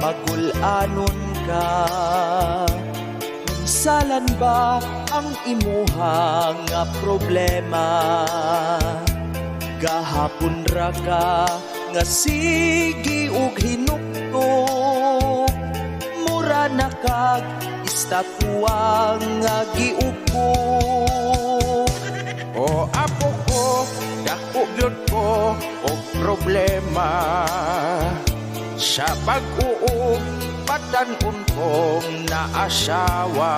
Magulanon ka. Minsalan ba ang imuha nga problema? Gahapon ra ka nga sige og hinuktok, mura na kag estatwa nga giupo. O apo ko, dako gyud ko og problema sa pag-uog patanon kong naasawa.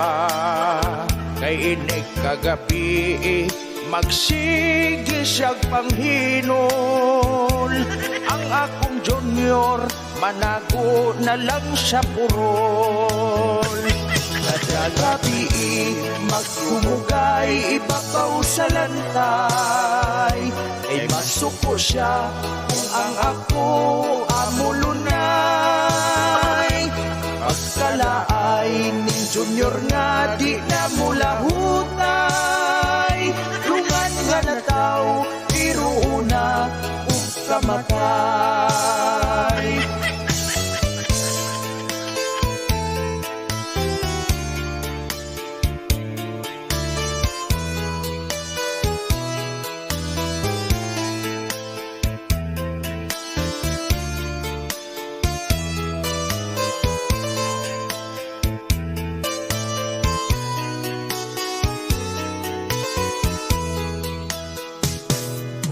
Kay inig kagabi, magsige siyag panghinol. Ang akong junior, manago na lang sa purol. Kada gabi magkumugay ibabaw sa lantay, ay masuko siya kung ang ako amulunay. Pagkalaay ning junior nga di na mulahutay, lungan nga nataw pero una ug kamatay.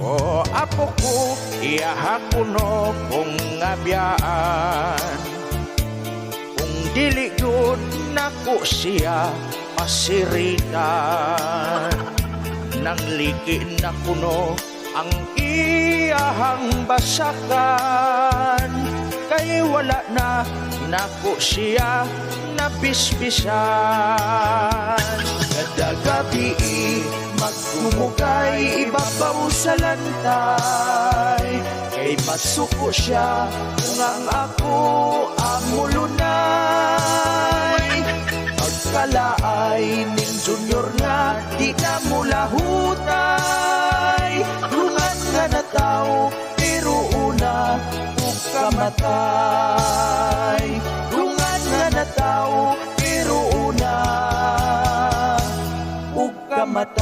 O apo ko, iyaha kuno kung ngabiyaan. Kung dili gyud nako siya pasiritan, nang liki na kuno ang iyahang basakan. Kay wala na nako siya nabisbisan. Kada gabi magkumugay ibabaw sa lantay, kay masuko siya kung ang ako ang mulunay. Pagkalaay ning junior nga di na mulahutay, lungan nga nataw pero una ug kamatay. Lungan nga nataw pero una ug kamatay.